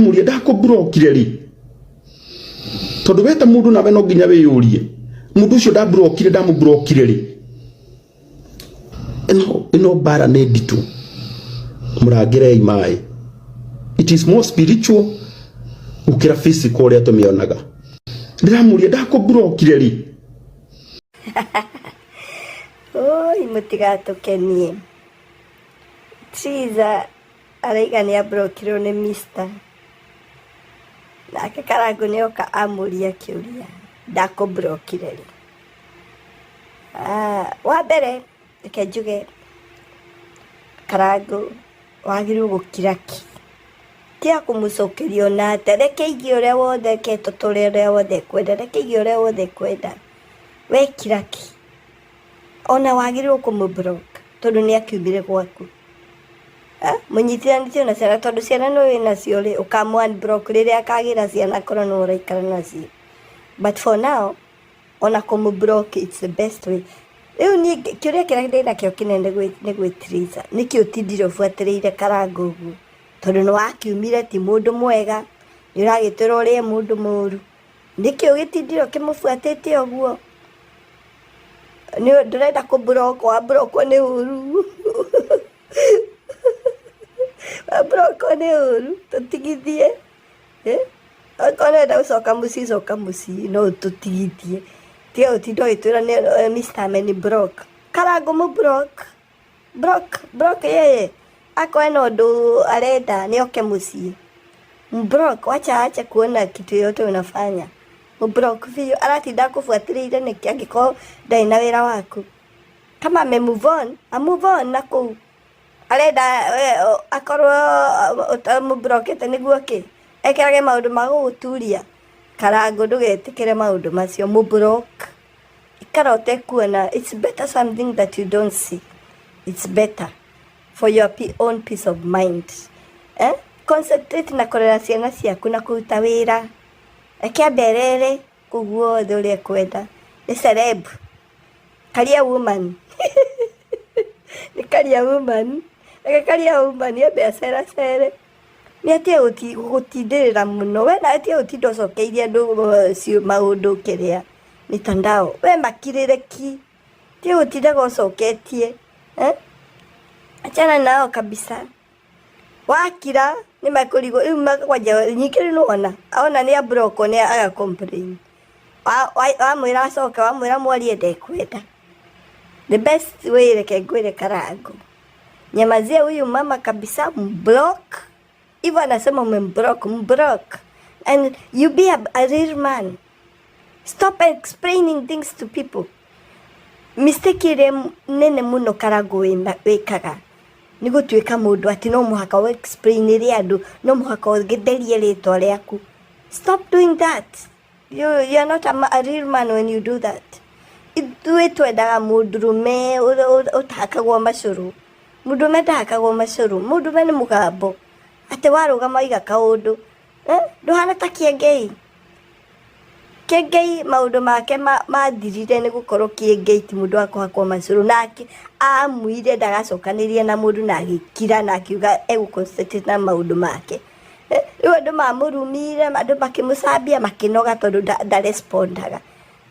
Mũrie ndakũmburokire rĩ, tondũ weta mũndũ nawe no nginya wĩyũrie mũndũ ũcio ndamburokire, ndamũmburokire rĩ. Ĩno mbara nĩ nditũ, mũrangĩrei maĩ. It is more spiritual gũkĩra physical ũrĩa tũmĩonaga. Ndĩramũria ndakũmburokire rĩ. Oi, mũtigatũkenie. Triza araiga nĩ amburokirwo nĩ Mister. Nake Karangũ nĩ oka amũria kĩũria, ndakũmburokire rĩ? Ah, wa mbere reke njuge Karangũ wagĩrĩirwo gũkira ki. Tiga kũmũcokeria ona atĩa, reke aigue ũrĩa wothe, reke etũtũre ũrĩa wothe ekwenda, reke aigue ũrĩa wothe ekwenda. We kira ki. Ona wagĩrĩirwo kũmũ block tondũ nĩ akiumire gwaku. Mũnyitithanĩtio na ciana tondũ ciana nĩ wĩ nacio rĩ, ũkamũ unblock rĩrĩa akagĩra ciana akorwo nĩwe ũraikara nacio. But for now, ona kũmũ block it's the best way. Rĩu niĩ kĩũria kĩrĩa ndĩnakĩo kĩnene nĩ gwĩ Triza, nĩkĩ ũtindire ũbuatĩrĩire Karangũ ũguo? Tondũ nĩ wakiumire ti mũndũ mwega, nĩ ũragĩtwĩra ũrĩa e mũndũ mũru. Nĩkĩ ũgĩtindire ũkĩmũbuatĩte ũguo? Nĩ ndũrenda kũ block, wa block wo nĩ ũru. Wa block wo nĩ ũru, tũtigithie. Okorwo ũrenda gũcoka mũciĩ coka mũciĩ no ũtũtigithie. Tiga gũtinda ũgĩtwĩra nĩ Mr. Ameni block. Karangũ mũ block. Block, block yeye. Akorwo ena ũndũ arenda nĩ oke mũciĩ. Block, wacha ache kuona kitu yoyote unafanya. Block biũ, aratinda akũbuatĩrĩire nĩkĩ angĩkorwo ndarĩ na wĩra waku. Kama ame move on, a move on na kũu. Arenda akorwo ũtamũblokete nĩguo kĩ? Ekĩrage maũndũ ma gũgũturia. Karangũ ndũgetĩkĩre maũndũ macio, mũ block. Ikara ũtekuona, it's better something that you don't see. It's better for your own peace of mind. Eh? Concentrate na kũrera ciana ciaku na kũruta wĩra. Reke ambe erere kũu guothe ũrĩa ekwenda. Nĩ celeb. Career woman. Nĩ career woman. Reke career woman ambe aceracere. Nĩ atige gũtindĩrĩra mũno. We nawe tiga gũtinda ũcokeirie andũ maũndũ kĩrĩa mitandao. We makirĩre ki. Tiga gũtindaga ũcoketie. Eh? Achana nao kabisa. Wakira nĩ mekũrigwo rĩu makwanja ningĩ rĩu nĩwona ona nĩ amburokwo nĩ aga complain. Wamwĩra acoke, wamwĩra mwarie ndekwenda. The best way reke ngwĩre Karangũ. Nyamazia huyu mama kabisa, mblock. Hivyo anasema umemblock, mblock. And you be a real man. Stop explaining things to people. Mistake ĩrĩa nene mũno Karangũ wĩkaga nĩ gũtuĩka mũndũ atĩ no mũhaka ũ explain ĩre andũ, no mũhaka ũgĩtherie rĩtwa rĩaku. Stop doing that. You are not a real man when you do that. Ithuĩ twendaga mũndũrũme ũtahakagwo macũrũ. Mũndũrũme ndahakagwo macũrũ. Mũndũrũme nĩ mũgambo. Atĩ warũgama waiga kaũndũ. Eh? Ndũhana ta Kĩengei. Kĩengei maũndũ make mathirire nĩ gũkorwo Kĩengei ti mũndũ wa kũhakwo macũrũ. Nake amuire ndagacokanĩria na mũndũ na agĩkira na akiuga egũ concentrate na maũndũ make. Rĩu andũ mamũrumire, andũ makĩmũcambia makĩnoga tondũ ndarespondaga.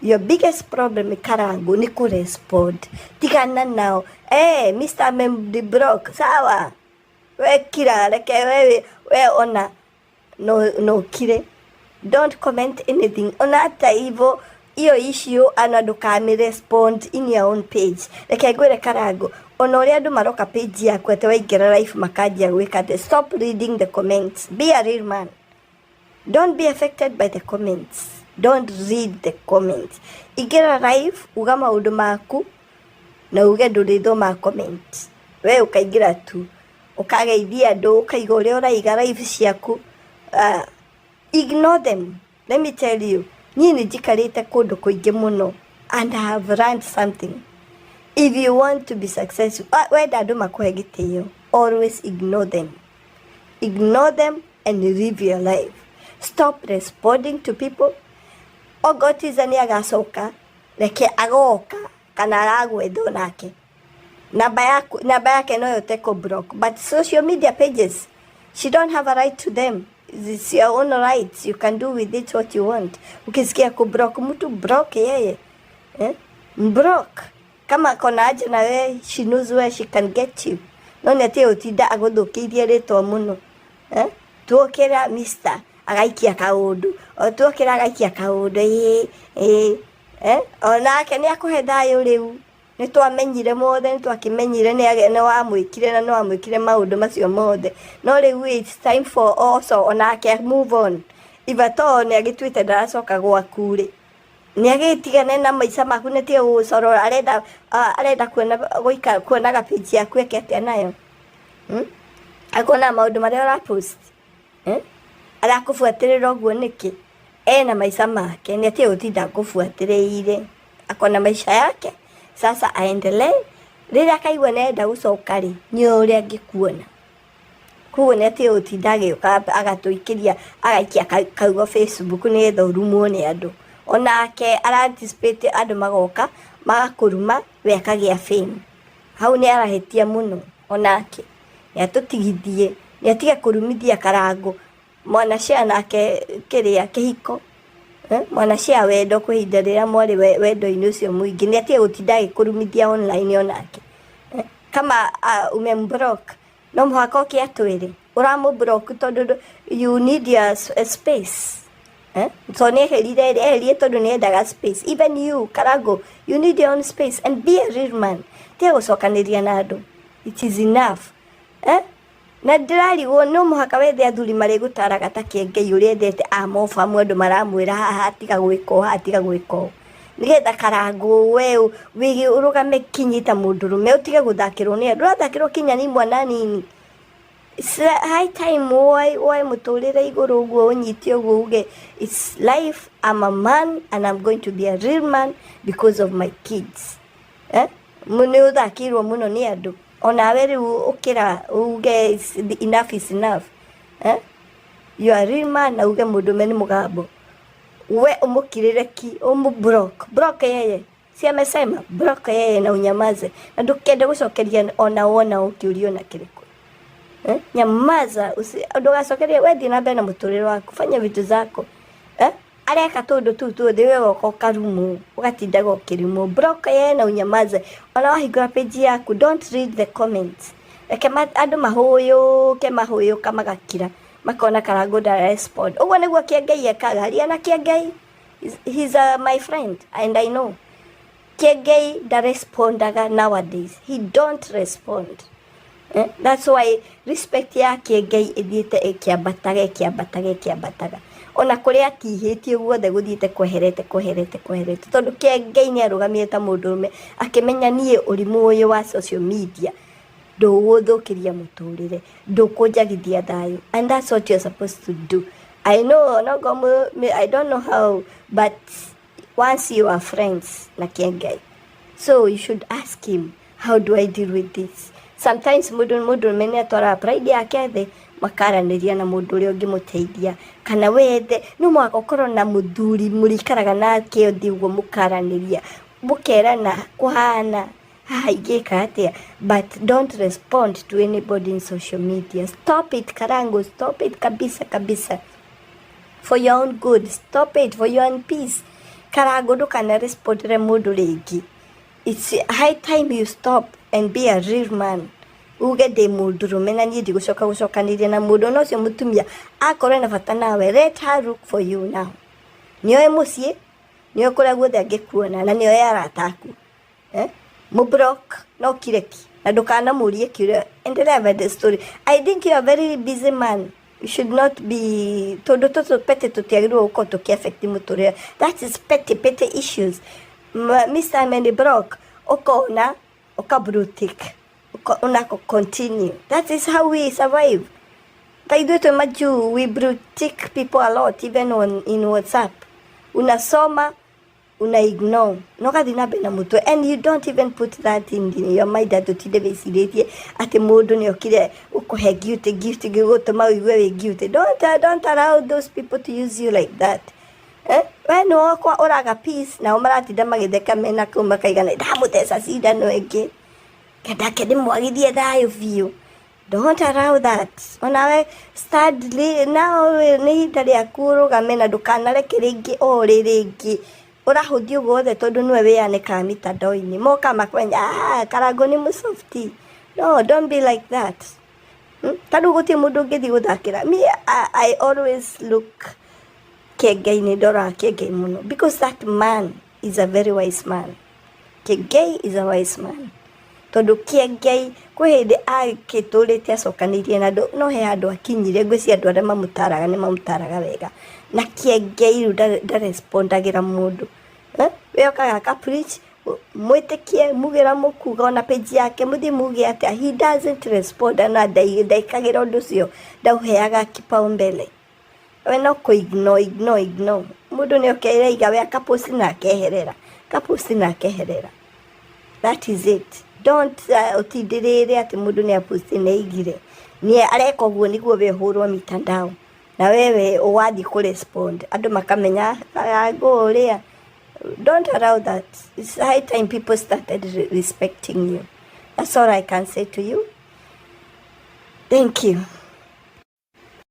Your biggest problem Karangũ nĩ kũ respond. Tigana nao. Eh, Mr. Amemdi block, sawa. We kira, reke we ona no no kire. Don't comment anything. Ona hata hivyo hiyo issue ana ndũkami respond in your own page. Reke ngwĩre Karangũ, ona ũrĩa andũ maroka page yaku atĩ waingĩra live makanjia gwĩka atĩ, stop reading the comments. Be a real man. Don't be affected by the comments. Don't read the comments. Ingĩra live uga maũndũ maku na uge ndũrĩthoma comment. We ũkaingĩra tu ũkageithia andũ, ũkaiga ũrĩa ũraiga live ciaku. Ignore them. Let me tell you, niĩ nĩ njikarĩte kũndũ kũingĩ mũno and I have learned something. If you want to be successful, wenda andũ makũhe gĩtĩo, always ignore them. Ignore them and live your life. Stop responding to people. Ogotiza nĩ agacoka, reke agoka kana aragwetha nake. Namba yaku, namba yake no yote ko block, but social media pages, she don't have a right to them. It's your own rights, you can do with it what you want. Ukisikia kublock mtu, block yeye, eh? Block kama kona haja na we, she knows where she can get you. No nĩ atige gũtinda agũthũkĩirie rĩtwa mũno, eh? Tuokĩra mister agaikia kaũndũ, o tuokĩra agaikia kaũndũ, ĩĩ ĩĩ, eh? Onake nĩ akũhe thayũ rĩu. Nĩ twamenyire mothe, nĩ twakĩmenyire nĩ wamwĩkire na nĩ wamwĩkire maũndũ macio mothe, no rĩu it's time for also onake move on. If at all nĩ agĩtuĩte ndaracoka gwaku rĩ, nĩ agĩtigane na maica maku, nĩ tige gũgũcorora. Arenda arenda kuona gũikara kuonaga page yaku eke atĩa nayo, Akuona maũndũ marĩa ũrapost, eh? Arakũbuatĩrĩra ũguo nĩkĩ? Ena maica make, nĩ atige gũtinda akũbuatĩrĩire. Akona maisha yake, sasa aendelee. Rĩrĩa akaigua nĩ arenda gũcoka rĩ, nĩ ũrĩa angĩkuona. Koguo nĩ atige gũtinda agĩũka agatũikĩria, agaikia kaugo Facebook nĩgetha ũrumwo nĩ andũ. Onake ara anticipate andũ magoka magakũruma, we akagĩa fame. Hau nĩ arahĩtia mũno onake. Nĩ atũtigithie, nĩ atige kũrumithia Karangũ. Mwana share nake kĩrĩa kĩhiko, eh? Mwana share wendo kwĩ ihinda rĩrĩa mwarĩ wendo-inĩ ũcio mũingĩ, nĩ atige gũtinda agĩkũrumithia online onake, eh? Kama umemblock, no mũhaka ũke atwĩre ũramũblock tondũ you need your space, eh? So nĩ eherire, eherire tondũ nĩ endaga space. Even you, Karango, you need your own space and be a real man. Tiga gũcokanĩria na andũ, it is enough, eh? Na ndĩrarigwo no mũhaka wethe athuri marĩgũtaraga ta Kĩengei ũrĩa endete amobamu, andũ maramwĩra haha tiga gwĩka ũũ, haha tiga gwĩka ũũ, nĩgetha Karangũ we wĩgĩ ũrũgame kinyi ta mũndũrũme, ũtige gũthakĩrwo nĩ andũ. Ũrathakĩrwo kinya nĩ mwana nini. It's high time woe mũtũrĩre igũrũ ũguo, ũnyite ũguo, uge it's life, I'm a man and I'm going to be a real man because of my kids, eh? Nĩ ũthakĩirwo mũno nĩ andũ. Onawe rĩu ũkĩra uge enough is enough, eh? You are a real man na uge mũndũme nĩ mũgambo. We ũmũkirĩre ki, ũmũ block, block yeye. Si amesema block yeye na unyamaze, na ndũkende gũcokeria ona wona ũkĩũrio na kĩrĩkũ, eh? Nyamaza, ndũgacokerie. We thiĩ na mbere na mũtũrĩre waku, fanya vitu zako, eh? Areka tũndũ tũu tuothe, we woka ũkarumwo, ũgatindaga ũkĩrumwo. Block yeye na unyamaze. Ona wahingũra page yaku, don't read the comments. Reke andũ mahũyũke, mahũyũka magakira, makona Karangũ ndara respond. Ũguo nĩguo Kĩengei ekaga. Aria na Kĩengei. He's my friend and I know Kĩengei ndarespondaga nowadays. He don't respond, eh? That's why respect ya Kĩengei ĩthiĩte ĩkĩambataga, ĩkĩambataga, ĩkĩambataga. Ona kũrĩa atihĩtie guothe gũthiĩte kweherete, kweherete, kweherete, tondũ Kĩengei nĩ arũgamire ta mũndũrũme, akĩmenya niĩ ũrimũ ũyũ wa social media ndũgũthũkĩria mũtũrĩre, ndũkũnjagithia thayũ. And that's what you're supposed to do. I know no go, I don't know how, but once you are friends na Kĩengei, so you should ask him, "How do I deal with this?" Sometimes mũndũ mũndũrũme nĩ atwaraga pride yake thĩ, makaranĩria na mũndũ ũrĩa ũngĩmũteithia, kana wethe no mũhaka ũkorwo na mũthuri mũrĩikaraga nake ũthiĩ ũguo, mũkaranĩria, mũkerana kũhana haha ingĩka atĩa. But don't respond to anybody in social media. Stop it, Karango. Stop it kabisa kabisa, for your own good. Stop it for your own peace. Karango, ndũkana respondere mũndũ rĩngĩ. It's high time you stop and be a real man. Uge ndĩ mũndũrũme na niĩ ndigũcoka gũcokanĩria na mũndũ ona ũcio. Mũtumia akorwo na bata nawe, let her look for you now. Nĩoĩ mũciĩ, nĩoĩ kũrĩa guothe angĩkuona, na nĩoĩ arata aku, eh? Mũblock no kireki na ndũkanamũrie kĩũria. Endelea with the story. I think you are a very busy man. You should not be, tondũ tũtũ petty tũtiagĩrĩirwo gũkorwo tũkĩ affect mũtũrĩre. That is petty, petty issues. Mr. Man block, ũkona ũka tick, unako continue. That is how we survive. Ta ithuĩ twĩ majuu, we blue tick people a lot, even in WhatsApp. Unasoma, una ignore na ũgathiĩ na mbere na mũtwe, and you don't even put that in your mind atĩ ũtinde wĩcirĩtie atĩ mũndũ nĩ okire ũkũhe guilty, guilty gĩgũtũma ũigue wĩ guilty. Don't allow those people to use you like that, eh? We nĩ wakwa ũraga peace, nao maratinda magĩtheka mena kũu, makaigana ndamũtheca cindano ĩngĩ kendake ndĩmwagithie thayũ biũ. Don't allow that. Onawe stand now, nĩ ihinda rĩaku ũrũgame na ndũkanareke rĩngĩ o rĩ rĩngĩ ũrahũthia ũguo wothe tondũ nĩwe wĩyanĩkaga mitandao-inĩ moka makwenya, ah, Karango nĩ mũsofti. No, don't be like that. Ta rĩu gũtirĩ mũndũ ũngĩthiĩ gũthakĩra. Me, I always look Kĩengei, nĩ ndoraga Kĩengei mũno because that man is a very wise man. Kĩengei is a wise man. Tondũ Kĩengei kwĩ hĩndĩ agĩtũrĩte acokanĩirie na andũ, no he handũ akinyire, ngwĩciria andũ arĩa mamũtaraga nĩ mamũtaraga wega. Na Kĩengei rĩu ndarespondagĩra mũndũ. We okaga aka preach, mwĩtĩkie, muge ũrĩa mũkuga, ona page yake mũthiĩ muge atĩa, he doesn't respond na ndaikagĩra ũndũ ũcio, ndaũheaga kipaumbele. We no kũ ignore, ignore, ignore. Mũndũ nĩ oke aiga we akapost na akeherera, akapost na akeherera. That is it. Don't ũtindĩrĩre atĩ mũndũ nĩ apost nĩ aigire. Nĩ areka ũguo nĩguo we ũhũrwo mitandao. Na wewe ũgathiĩ kũ respond. Andũ makamenya Karango ũrĩa. Don't allow that. It's high time people started respecting you. That's all I can say to you. Thank you.